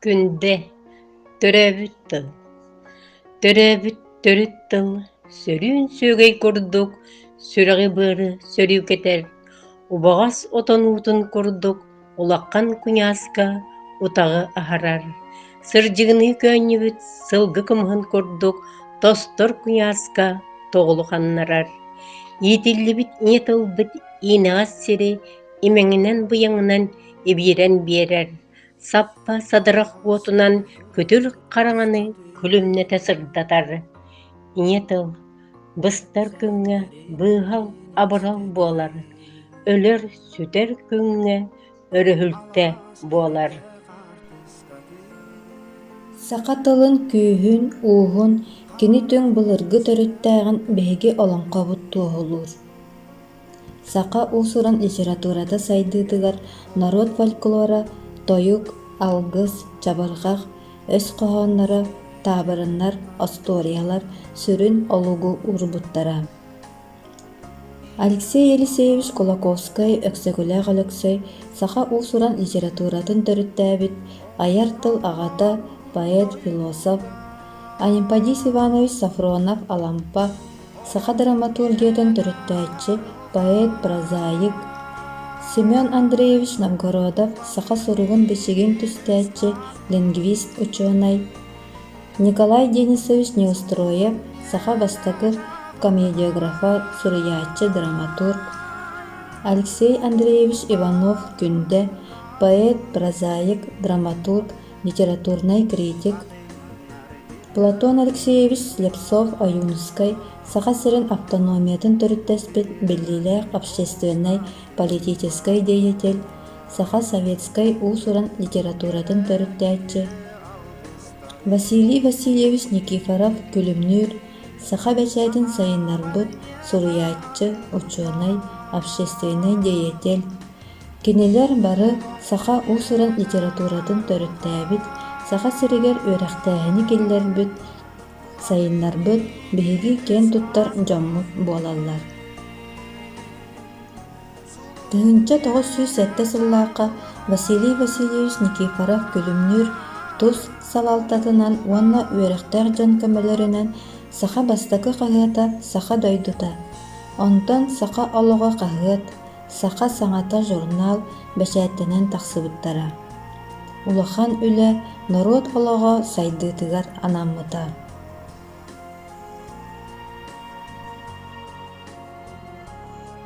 Күндэ, төрөөбүт тыл. Төрөөбүт төрүт тыл сөрүүн сүөгэй курдук сүрэҕи-быары сөрүүкэтэр, убаҕас отон уутун курдук улахан куйааска утаҕы аһарар, сырдьыгыныы көөнньүбүт сылгы кымыһын курдук тостор куйааска тоҕулу ханнарар. Иитиллибит ийэ тылбыт иинэҕэс сири имэҥинэн-быйаҥынан ибиирэн биэрэр, саппа садырах уотунан күтүр хараҥаны күлүмнэтэ сырдатар. Ийэ тыл быстар күҥҥэ быыһал-абырал буолар, өлөр-сүтэр күҥҥэ өрүһүлтэ буолар. Саха тылын күүһүн, ууһун, кини түҥ былыргы төрүттээҕин биһиги олоҥхобут туоһулуур. Саха уус-уран литературата сайдыытыгар норуот фольклора, тойук, алгыс, чабырҕах, өс хоһоонноро, таабырыннар, остуоруйалар сүрүн олугу уурбуттара. Алексей Елисеевич Кулаковскай-Өксөкүлээх Өлөксөй саха уус-уран литературатын төрүттээбит айар тыл аҕата, поэт, философ, Анемподист Иванович Софронов-Алампа саха драматургиятын төрүттээччи, поэт, прозаик Семен Андреевич Новгородов саха суругун-бичигин түстээччи, лингвист учуонай Николай Денисович Неустроев саха бастакы комедиографа, суруйааччы, драматург Алексей Андреевич Иванов-Күндэ поэт, прозаик, драматург, литературнай критик Платон Алексеевич Слепцов-Ойуунускай Саха сирин автономиятын төрүттэспит биллиилээх общественнай, политическай деятель, саха советскай уус-уран литературатын төрүттээччи Василий Васильевич Никифоров-Күлүмнүүр саха бэчээтин сайыннарбыт суруйааччы, учуонай, общественнай деятель, Кинилэр бары саха уус-уран литературатын төрүттээбит, Саха сиригэр үөрэхтээһини киллэрбит, сайыннарбыт биһиги киэн туттар дьоммут буолаллар. 1907 сыллаахха Василий Васильевич Никифоров-Күлүмнүүр тус салалтатынан уонна үөрэхтээх дьон көмөлөрүнэн саха бастакы хаһыата «Саха дойдута», онтон «Саха олоҕо» хаһыат, «Саха саҥата» журнал бэчээттэнэн тахсыбыттара. Улахан үлэ норуот олоҕо сайдыытыгар анаммыта.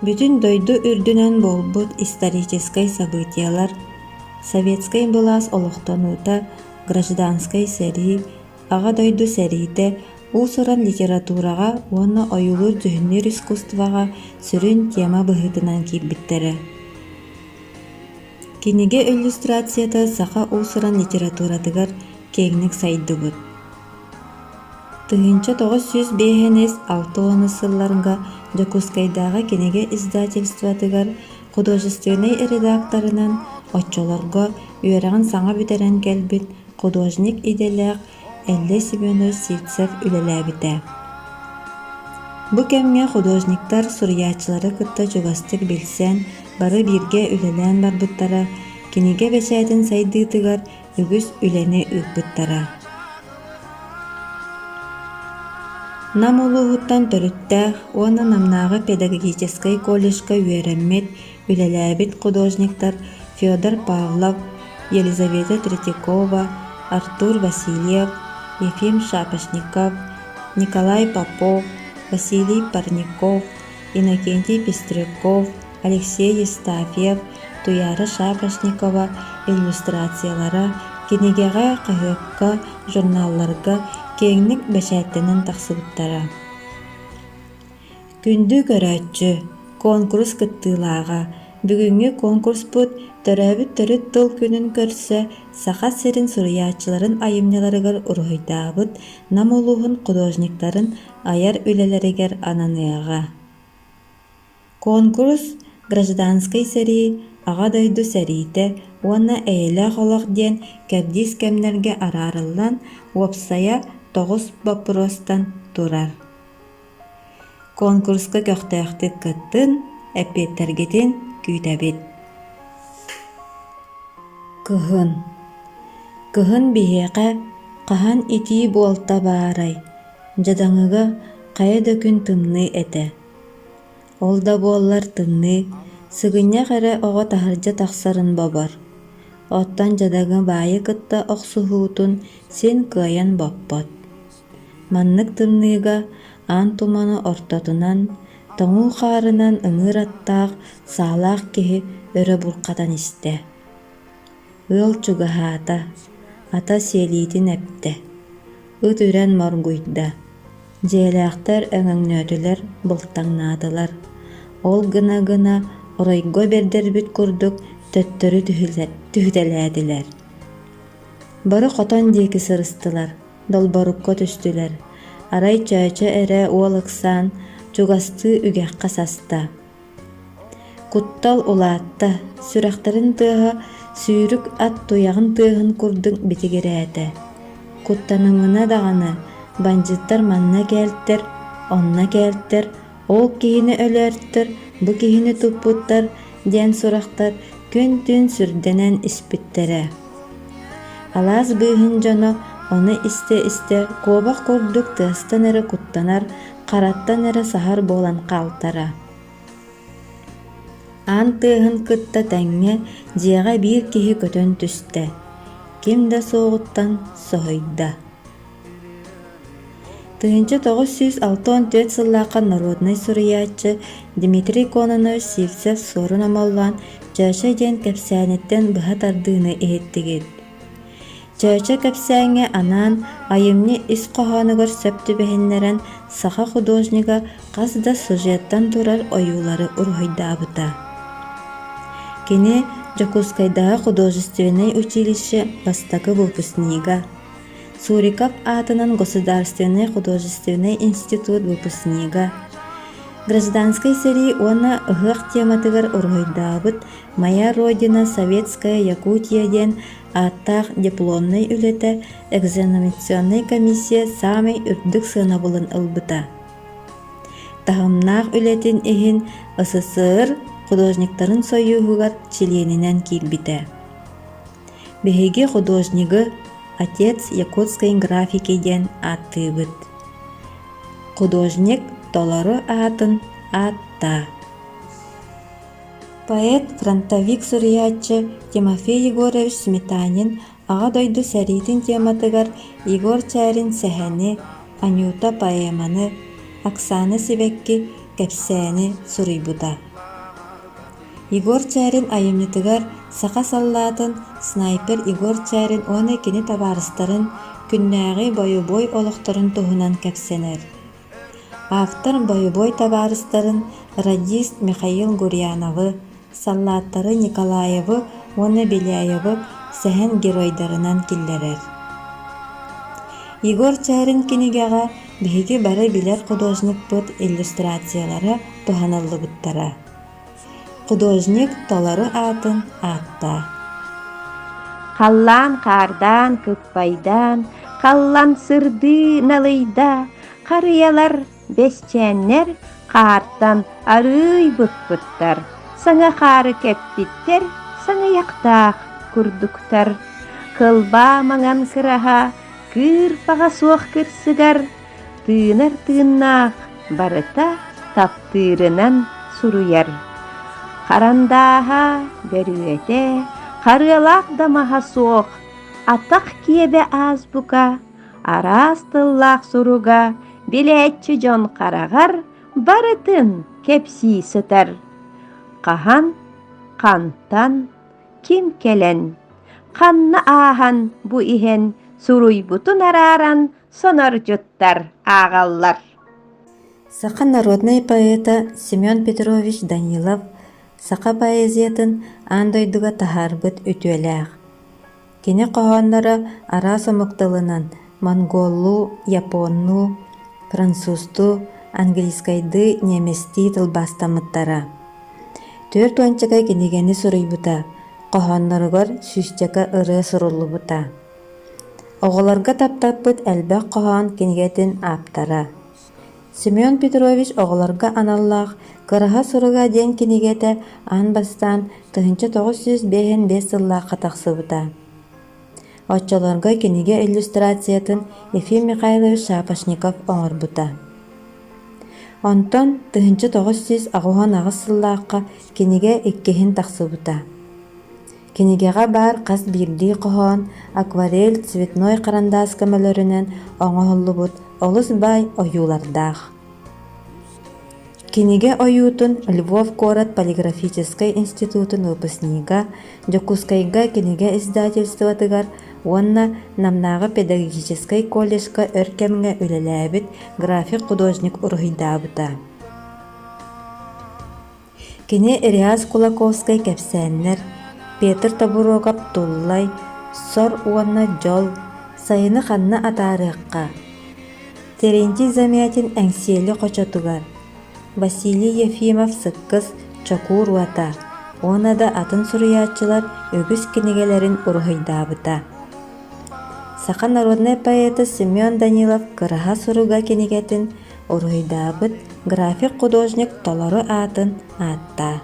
Бүтүн дойду үрдүнэн буолбут историческай событиелар, советскай былаас олохтонуута, гражданскай сэрии, Аҕа дойду сэриитэ уус-уран литератураҕа уонна ойуулуур-дьүһүннүүр искусствоҕа сүрүн тема быһыытынан киирбиттэрэ. Кинигэ иллюстрацията саха уус-уран литературатыгар киэҥник сайдыбыт. 1905-60 сылларга Дьокуускайдааҕы кинигэ издательствотыгар художественнай редакторынан оччолорго үөрэҕин саҥа бүтэрэн кэлбит художник идэлээх Эллэй Семенович Сивцев үлэлээбитэ. Бу кэмҥэ художниктар суруйааччылары кытта чугастык билсэн, бары бииргэ үлэлээн барбыттара, кинигэ бэчээтин сайдыытыгар үгүс үлэни ыыппыттара. Нам улууһуттан төрүттээх уонна Намнааҕы педагогическай колледжка үөрэммит, үлэлээбит художниктар Федор Павлов, Елизавета Третьякова, Артур Васильев, Ефим Шапошников, Николай Попов, Василий Парников, Иннокентий Пестряков, Алексей Евстафьев, Туяра Шапошникова иллюстрациялара кинигэҕэ, хаһыакка, журналларга киэҥник бэчээттэнэн тахсыбыттара. Күндү көрөөччү, куонкурус кыттыылааҕа, бүгүҥҥү куонкуруспут Төрөөбүт төрүт тыл күнүн көрсө Саха сирин суруйааччыларын айымньыларыгар уруһуйдаабыт Нам улууһун художниктарын айар үлэлэригэр ананыаҕа. Куонкурус Гражданскай сэрии, Аҕа дойду сэриитэ уонна эйэлээх олох диэн кэрдиис кэмнэргэ араарыллан, уопсайа тоҕус боппуруостан турар. Куонкуруска көхтөөхтүк кыттын, эппиэттэргитин күүтэбит. Кыһын. Кыһын биһиэхэ хаһан итии буолта баарай, дьадаҥыга хайа да күн тымныы этэ. Ол да буоллар тымныы, сыгынньах эрэ оҕо таһырдьа тахсарын бобор. Оттон дьадаҥы баайы кытта охсуһуутун син кыайан боппот. Маннык тымныыга аан туманы ортотунан, тоҥуу хаарынан ыҥыыр аттаах, саалаах киһи өрө бурхатан истэ. Ыал чугаһаата, ата сиэлиитин эптэ, ыт үрэн моргуйда, дьиэлээхтэр өҥөҥнөөтүлэр, былтаҥнаатылар, ол гына-гына оройго бэрдэрбит курдук төттөрү түһүтэлээтилэр. Бары хотон диэки сырыстылар, долборукка түстүлэр, арай Чөөчө эрэ уол ыксаан, чугастыы үгэххэ саста. Куттал улаатта, сүрэхтэрин тыаһа сүүрүк ат туйаҕын тыаһын курдук битигирээтэ. Куттанымына даҕаны, бандьыыттар манна кээлтэр, онно кээлтэр, ол киһини өлөөртөр, бу киһини туппуттар диэн сурахтар күн-түүн сүрдэнэн испиттэрэ. Алаас быыһын дьоно ону истэ-истэ куобах курдук тыастан эрэ куттанар, хараттан эрэ саһар буолан хаалтара. Аан тыаһын кытта тэҥҥэ дьиэҕэ биир киһи көтөн түстэ, ким да суоҕуттан соһуйда. 1964 сыллаахха норуодунай суруйааччы Дмитрий Кононович Сивцев-Суорун Омоллоон «Чөөчө» диэн кэпсээниттэн быһа тардыыны иһиттигит. Чөөчө кэпсээҥҥэ анаан айымньы ис хоһоонугар сөп түбэһиннэрэн саха художнига хас да сюжеттан турар ойуулары уруһуйдаабыта. Кини Дьокуускайдааҕы художественнай училище бастакы выпускнига, Суриков аатынан Государственнай художественнай институт выпускнига, гражданскай сэрии уонна ыһыах тематыгар уруһуйдаабыт «Моя Родина Советская Якутия» диэн ааттаах дипломнай үлэтэ экзаменационнай комиссия саамай үрдүк сыанабылын ылбыта. Таһымнаах үлэтин иһин СССР художниктарын сойууһугар чилиэнинэн киирбитэ. Биһиги художнигы «Отец якутской графики» диэн ааттыыбыт. Художник толору аатын ааттаа. Поэт, фронтовик суруйааччы Тимофей Егорович Сметанин Аҕа дойду сэриитин тематыгар Егор Чээрин сэһэни, Анюта поэманы, Оксана Сибэкки кэпсээни суруйбута. Егор Чээрин айымньытыгар саха саллаатын снайпер Егор Чээрин уонна кини табаарыстарын күннээҕи бойобуой олохторун туһунан кэпсэнэр. Автор бойобуой табаарыстарын радист Михаил Гурьяновы, саллааттары Николаевы уонна Беляевы сэһэн геройдарынан киллэрэр. Егор Чээрин кинигэҕэ биһиги бары билэр художникпыт иллюстрациялара туһаныллыбыттара. Художник толору аатын ааттаа. Халлаан хаардаан, кыппайдаан, халлан сырдыы налыйда, харыйалар, бэсчээннэр хаартан арыый быкпыттар, саҥа хаары кэппиттэр, саҥыйахтаах курдуктар. Кылбаа маҥан кыраһа, кыырпаҕа суох кырсыгар, тыынар тыыннаах барыта таптыырынан суруйар. Харандааһа, бөрүөтэ, харыалаах да маһа суох, атах киэбэ азбука, араас тыллаах суруга билээччи дьон хараҕар барытын кэпсии сытар. Хаһан, хантан, ким кэлэн, ханна ааһан бу иһэн суруйбутун арааран сонордьуттар ааҕаллар. Саха народнай поэта Семен Петрович Данилов саха поэзиятын аан дойдуга таһаарбыт үтүөлээх. Кини хоһоонноро араас омук тылынан монголлуу, японнуу, французтуу, английскайдыы, немецтии тылбаастаммыттара. Түөрт уончака кинигэни суруйбута, хоһоонноругар сүүсчэкэ ырыа суруллубута. Оҕолорго таптаппыт элбэх хоһоон кинигэтин ааптара. Семен Петрович оҕолорго аналлаах «Кыраһа суруга» диэн кинигэтэ аан бастаан 1955 сыллаахха тахсыбыта. Оччолорго кинигэ иллюстрациятын Ефим Михайлович Шапошников оҥорбута. Онтон 1988 сыллаахха кинигэ иккиһин тахсыбыта. Кинигэҕэ баар хас биирдии хоһоон акварель цветной харандаас көмөлөрүнэн оҥоһуллубут олус баай ойуулардаах. Кинигэ ойуутун Львов куорат полиграфическай институтун выпускнига, Дьокуускайга кинигэ издательствотыгар уонна Намнааҕы педагогическай колледжка өр кэмҥэ үлэлээбит график-художник уруһуйдаабыта. Кини Реас Кулаковскай кэпсээннэр, Петр Тобуруокап Туллай, Сор уонна Дьол, Сайыны ханна атаарыахха, Терентий Замятин Эҥсиэли хочотугар, Василий Ефимов Сыккыс Чокуур уота уонна да атын суруйааччылар үгүс кинигэлэрин уруһуйдаабыта. Саха народнай поэта Семен Данилов «Кыраһа суруга» кинигэтин уруһуйдаабыт график-художник толору аатын ааттаа.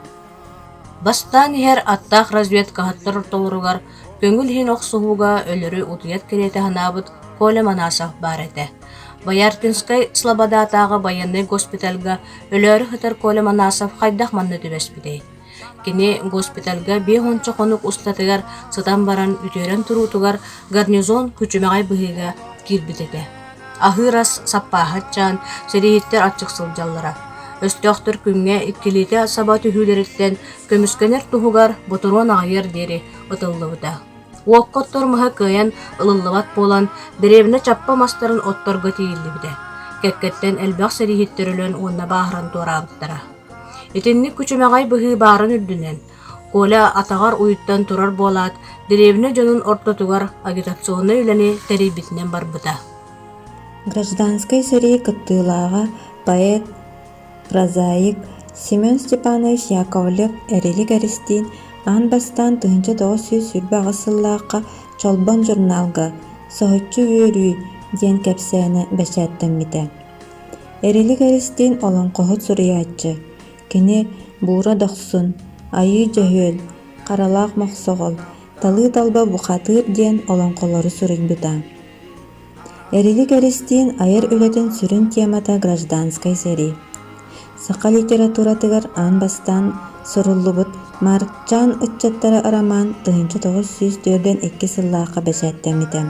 Бастаан иһэр аттаах разведкаһыттар ортолоругар көҥүл иһин охсуһууга өлөрү утуйар кэриэтэ санаабыт Коля Манасов баар этэ. Бояркинскай Слободаатааҕы байыаннай госпитальга өлөөрү сытар Коля Манасов хайдах манна түбэспитэй? Кини госпитальга биэс уонча хонук устатыгар сытан баран үтүөрэн туруутугар гарнизон күчүмэҕэй быһыыга киирбит этэ. Аһыыр ас саппааһа аччаан, сэрииһиттэр аччык сылдьаллара. Өстөөхтөр күҥҥэ иккилиитэ саба түһүүлэриттэн көмүскэнэр туһугар ботуруон аҕыйыар диэри ытыллыбыта. Уокка оттор маһа кыайан ылыллыбат буолан, дэриэбинэ чаппа мастарын отторго тиийиллибитэ. Кэккэттэн элбэх сэрииһиттэр өлөн уонна бааһыран туораабыттара. Итинник күчүмэҕэй быһыы баарын үрдүнэн, Коля атаҕар уйуттан турар буолаат, дэриэбинэ дьонун ортотугар агитационнай үлэни тэрийбитинэн барбыта. Гражданскай сэрии кыттыылааҕа, поэт, прозаик Семен Степанович Яковлев Эрилик Эристиин аан бастаан 1928 сыллаахха «Чолбон» журналга «Соһуччу үөрүү» диэн кэпсээнэ бэчээттэммитэ. Эрилик Эристиин олоҥхоһут суруйааччы, Кини Буура Дохсун, Айыы Дьөһүөл, Харалаах Мохсоҕол, Талыы Талба Бухатыыр диэн олоҥхолору суруйбута. Эрилик Эристиин айар үлэтин сүрүн темата гражданскай сэрии. Саха литературатыгар аан бастаан суруллубут «Маарыкчаан ыччаттара» роман 1942 сыллаахха бэчээттэммитэ.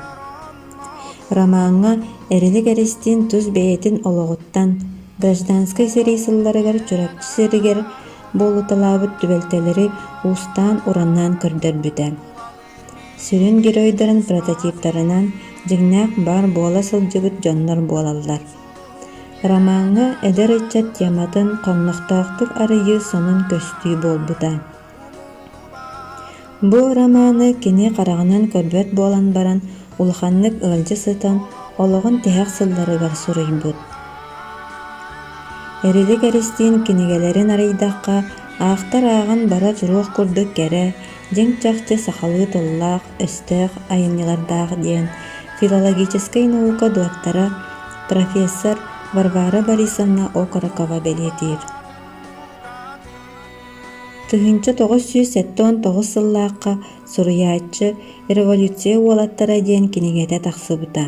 Ромаҥҥа Эрилик Эристиин тус бэйэтин олоҕуттан, гражданскай сэрии сылларыгар Чурапчы сиригэр буолуталаабыт түбэлтэлэри уустаан-ураннаан көрдөрбүтэ. Сүрүн геройдарын прототиптарынан дьиҥнээх баар буола сылдьыбыт дьоннор буолаллар. Ромаҥҥа эдэр ыччат тематын хоннохтоохтук арыйыы сонун көстүү буолбута. Бу романы кини хараҕынан көрбөт буолан баран улаханнык ыалдьа сытан олоҕун тиһэх сылларыгар суруйбут. Эрилик Эристиин кинигэлэрин арыйдахха, аахтар ааҕан бара туруох курдук кэрэ, дьиҥ-чахчы сахалыы тыллаах, өстөөх айымньылардаах диэн филологическай наука доктора, профессор Варвара Борисовна Окорокова бэлиэтиир. 1979 сыллаахха суруйааччы «Революция уолаттара» диэн кинигэтэ тахсыбыта.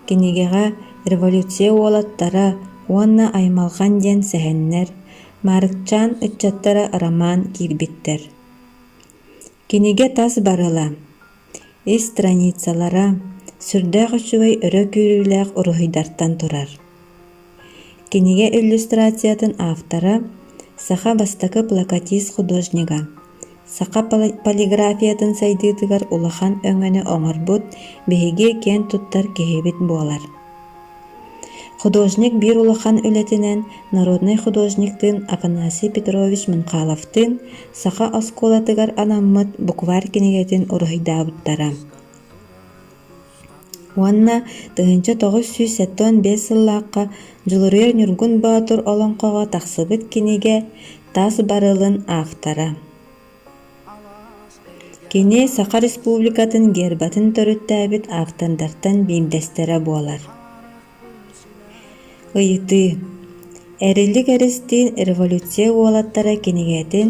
Кинигэҕэ «Революция уолаттара» уонна «Аймалҕан» диэн сэһэннэр, «Маарыкчаан ыччаттара» роман киирбиттэр. Кинигэ тас барыла, ис страницалара сүрдээх үчүгэй өрө күүрүүлээх уруһуйдартан турар. Кинигэ иллюстрациятын автора саха бастакы плакатист-художнига, саха полиграфиятын сайдыытыгар улахан өҥөнү оҥорбут биһиги киэн туттар киһибит буолар. Художник биир улахан үлэтинэн народнай художниктыын Афанасий Петрович Мунхаловтыын саха оскуолатыгар анаммыт букварь кинигэтин уруһуйдаабыттара. Уонна 1975 сыллаахха Дьулуруйар Ньургун Боотур олоҥхоҕо тахсыбыт кинигэ тас барылын автора. Кини Саха Республикатын гербатын төрүттээбит автордартан биирдэстэрэ буолар. Ыйытыы: Эрилик Эристиин «Революция уолаттара» кинигэтин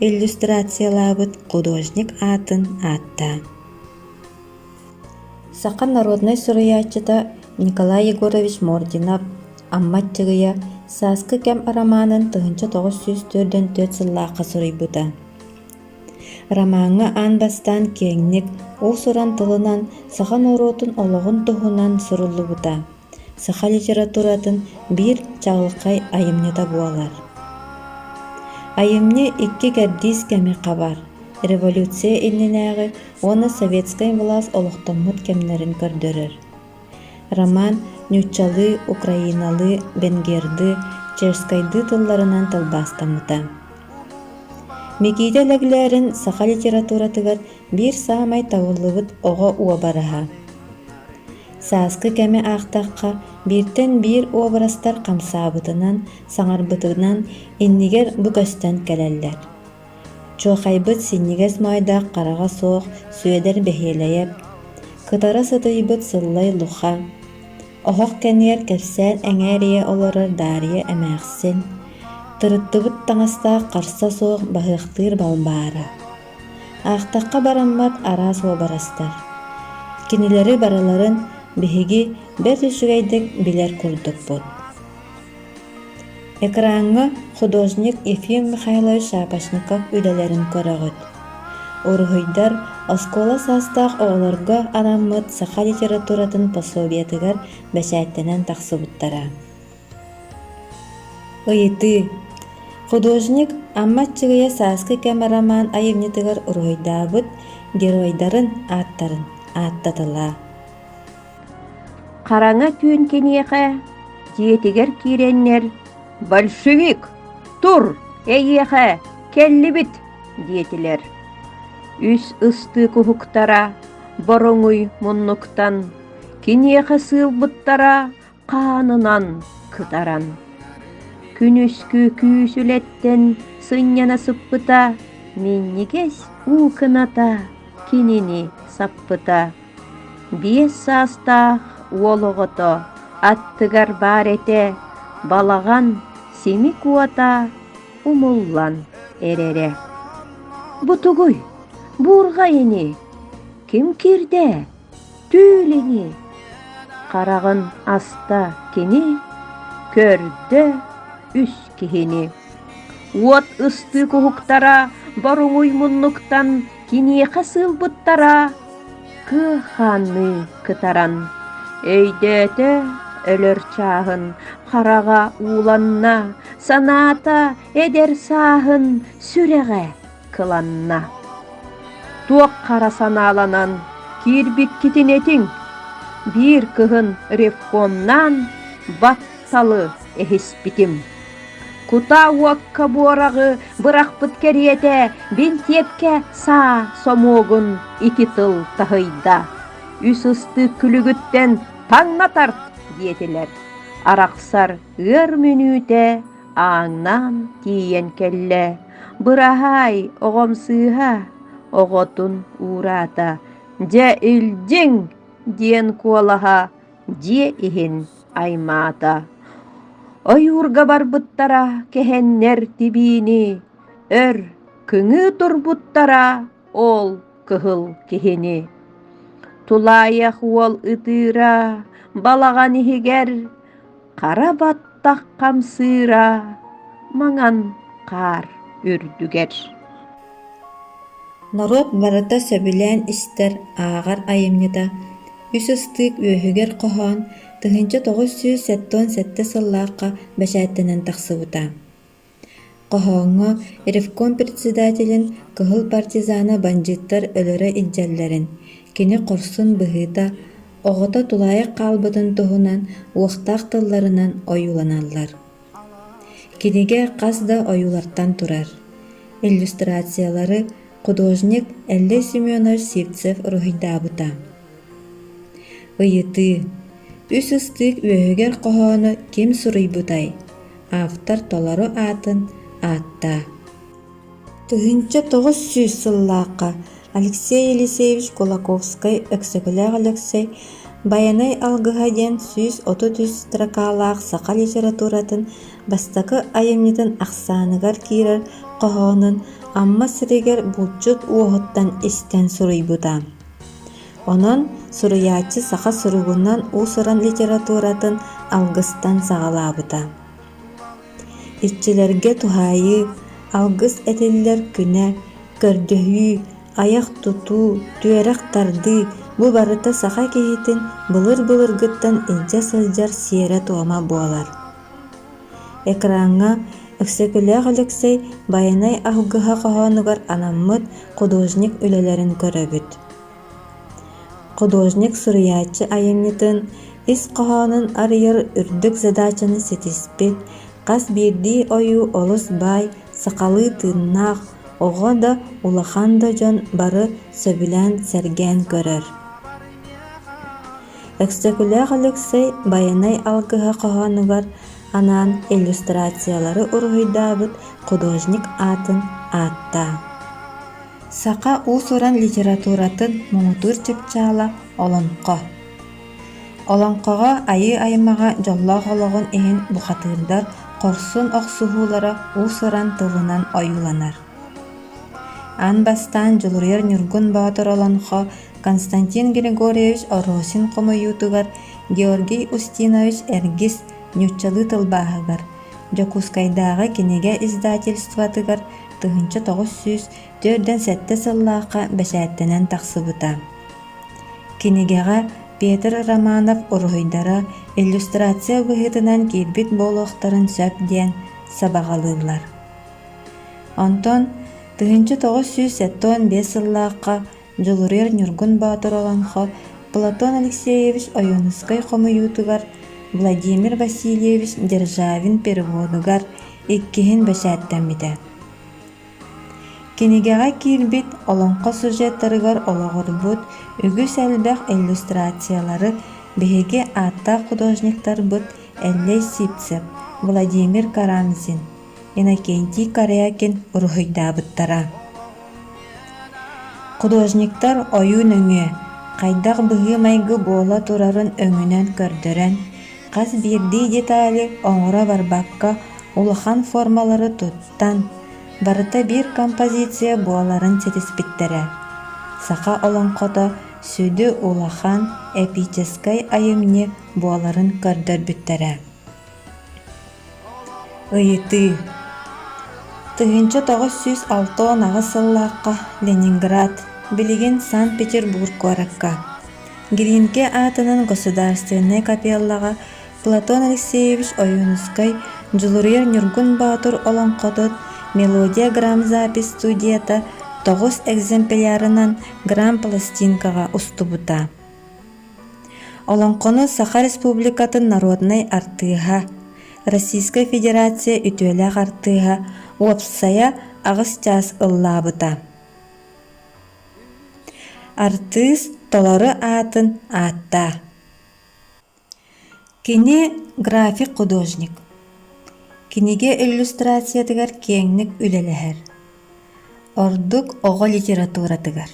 иллюстрациялаабыт художник аатын ааттаа. Саха народнай суруйааччыта Николай Егорович Мординов «Амма Аччыгыйа» «Сааскы кэм» арамаанын 1944 сыллаахха суруйбута. Ромаҥҥа аан бастаан киэҥник, уус-уран тылынан саха норуотун олоҕун туһунан суруллубута, саха литературатын биир чаҕылхай айымньыта буолар. Айымньы икки кэрдиис кэми хабар: революция иннинээҕи уонна советскай былаас олохтоммут кэмнэрин көрдөрөр. Роман нууччалыы, украиналыы, венгердыы, чешскайдыы тылларынан тылбаастаммыта. Микиитэ Лэглээрин саха литературатыгар биир саамай табыллыбыт оҕо уобараһа. Сааскы кэми аахтахха, бииртэн биир уобарастар хамсаабытынан, саҥарбытынан иннигэр бу көстөн кэлэллэр. Чуохайбыт синньигэс моойдоох хараҕа суох Сүөдэр Бэһиэлэйэп, кытара сытыйбыт Сыллай Луха, оһох кэннигэр кэпсээн эҥээрийэ олорор Даарыйа эмээхсин, тырыттыбыт таҥастаах харса суох баһыахтыыр Балбаара. Аахтахха бараммат араас уобарастар. Кинилэри барыларын биһиги бэрт үчүгэйдик билэр курдукпут. Экраҥҥа художник Ефим Михайлович Шапошников үлэлэрин көрөҕүт. Уруһуйдар оскуола саастаах оҕолорго анаммыт саха литературатын пособиетыгар бэчээттэнэн тахсыбыттара. Ыйытыы: Художник Амма Аччыгыйа «Сааскы кэм» роман айымньытыгар уруһуйдаабыт геройдарын ааттарын ааттаталаа. Хараҥа түүн киниэхэ дьиэтигэр киирэннэр «Большевик, тур, эйиэхэ, кэллибит!» диэтилэр. Үс ыстыык уһуктара бороҥуй муннуктан киниэхэ сыылбыттара хаанынан кытаран. Күнүскү күүс үлэттэн сынньана сыппыта, минньигэс уу кыната кинини саппыта. Биэс саастаах уол оҕото аттыгар баар этэ, балаҕан симик уота умуллан эрэрэ. Бу тугуй? Буурҕа ини? Ким киирдэ? Түүл ини? Хараҕын аста кини, көрдө үс киһини. Уот ыстыык уһуктара боруҥуй муннуктан киниэхэ сыылбыттара кыа хаанныы кытаран, өйдөөтө өлөр чааһын, хараҕа ууланна, санаата эдэр сааһын сүрэҕэ кыланна. Туох хара санааланан киирбиккитин этиҥ, биир кыһын ревкомнаан батталы эһиспитим. Кутаа уокка буораҕы бырахпыт кэриэтэ бинтиэпкэ саа сомуогун ити тыл таһыйда. Үс ыстыык күлүгүттэн таҥна тарт диэтилэр. Арахсар ыар мүнүүтэ ааҥнаан тиийэн кэллэ. Быраһаай, оҕом сыыһа, оҕотун уураата. Дьэ илдьиҥ диэн куолаһа дьиэ иһин аймаата. Ойуурга барбыттара кэһэннэр тибиини, өр кыҥыы турбуттара ол кыһыл киһини. Тулаайах уол ытыыра балаҕан иһигэр хара баттах хамсыыра маҥан хаар үрдүгэр. Норуот барыта сөбүлээн истэр, ааҕар айымньыта Үс ыстыык үөһүгэр хоһоон 1977 сыллаахха бэчээттэнэн тахсыбыта. Хоһооҥҥо ревком председателин кыһыл партизана бандьыыттар өлөрө илдьэллэрин, кини хорсун быһыыта, оҕото тулаайах хаалбытын туһунан уохтаах тылларынан ойууланаллар. Кинигэ хас да ойуулартан турар. Иллюстрациялары художник Эллэй Семенович Сивцев уруһуйдаабыта. Ыйытыы: Үс ыстыык үөһүгэр хоһоону ким суруйбутай? Автор толору аатын ааттаа. 1900 сыллаахха Алексей Елисеевич Кулаковскай-Өксөкүлээх Өлөксөй «Байанай алгыһа» диэн 133 строкалаах саха литературатын бастакы айымньытын ахсааныгар киирэр хоһоонун Амма сиригэр булчут уоһуттан истэн суруйбута. Онон суруйааччы саха суругунан уус-уран литературатын алгыстан саҕалаабыта. Иччилэргэ туһаайыы, алгыс этиллэр күнэ, көрдөһүү, айах тутуу, түөрэх тардыы бу барыта саха киһитин былыр-былыргыттан илдьэ сылдьар сиэрэ-туома буолар. Экраҥҥа Өксөкүлээх Өлөксөй Байанай алгыһа хоһоонугар анаммыт художник үлэлэрин көрөбүт. Художник суруйааччы айымньытын ис хоһоонун арыйар үрдүк задачаны ситиспит, хас биирдии ойуу олус баай, сахалыы тыыннаах, оҕо да, улахан да дьон бары сөбүлээн сэргээн көрөр. Өксөкүлээх Өлөксөй Байанай алгыһа хоһоонугар анаан иллюстрациялары уруһуйдаабыт художник аатын ааттаа. Саха уус-уран литературатын муҥутуур чыпчаала Олоҥхо. Олоҥхоҕо айыы аймаҕа дьоллоох олоҕун иһин бухатыырдар хорсун охсуһуулара уус-уран тылынан ойууланар. Аан бастаан Дьулуруйар Ньургун Боотур олоҥхо Константин Григорьевич Оросин хомуйуутугар Георгий Устинович Эргис нууччалыы тылбааһыгар Дьокуускайдааҕы кинигэ издательствотыгар 1947 сыллаахха бэчээттэнэн тахсыбыта. Кинигэҕэ Петр Романов уруһуйдара иллюстрация быһыытынан киирбит буолуохтарын сөп диэн сабаҕалыыллар. Онтон 1975 сыллаахха Дьулуруйар Ньургун Боотур олоҥхо Платон Алексеевич Ойуунускай хомуйуутугар, Владимир Васильевич Державин переводугар иккиһин бэчээттэммитэ. Кинигэҕэ киирбит олоҥхо сюжеттарыгар олоҕурбут үгүс элбэх иллюстрациялары биһиги ааттаах художниктарбыт Эллэй Сивцев, Владимир Карамзин, Иннокентий Корякин уруһуйдаабыттара. Художниктар ойуу нөҥүө хайдах быһыы-майгы буола турарын өҥүнэн көрдөрөн, хас биирдии детали оҥоро барбакка улахан формалары туттан, барыта биир композиция буоларын ситиспиттэрэ. Саха олоҥхото сүдү улахан эпическэй айымньы буоларын көрдөрбүттэрэ. Ыйытыы 1968 сыллаахха Ленинград, билигин Санкт-Петербург куоракка Глинки аатынан Государственнай капеллаҕа Платон Алексеевич Ойуунускай Дьулуруйар Ньургун Боотур олоҥхотун «Мелодия грамзапись» студията тоҕус экземплярынан грампластинкаҕа устубута. Олоҥхону Саха Республикатын народнай артыыһа, Российскай Федерация үтүөлээх артыыһа уопсайа аҕыс чаас ыллаабыта. Артыыс толору аатын ааттаа. Кини график-художник. Кинигэ иллюстрациятыгар киэҥник үлэлэһэр. Ордук оҕо литературатыгар.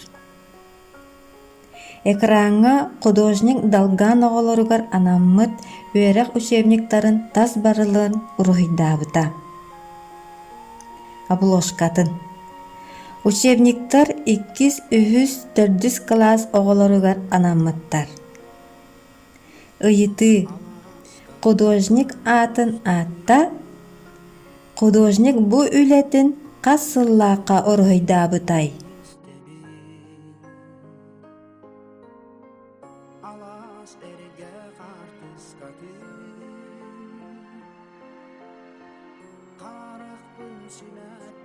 Экраҥҥа художник долган оҕолоругар анаммыт үөрэх учебниктарын тас барылын уруһуйдаабыта. Обложкатын. Учебниктар иккис, үһүс, төрдүс кылаас оҕолоругар анаммыттар. Ыйытыы: Художник аатын аатта, художник бу үлэтин хас сыллаахха уруһуйдаабытай? Алаас эргэ хаартыскатын Харахпын симэппэтэҕим.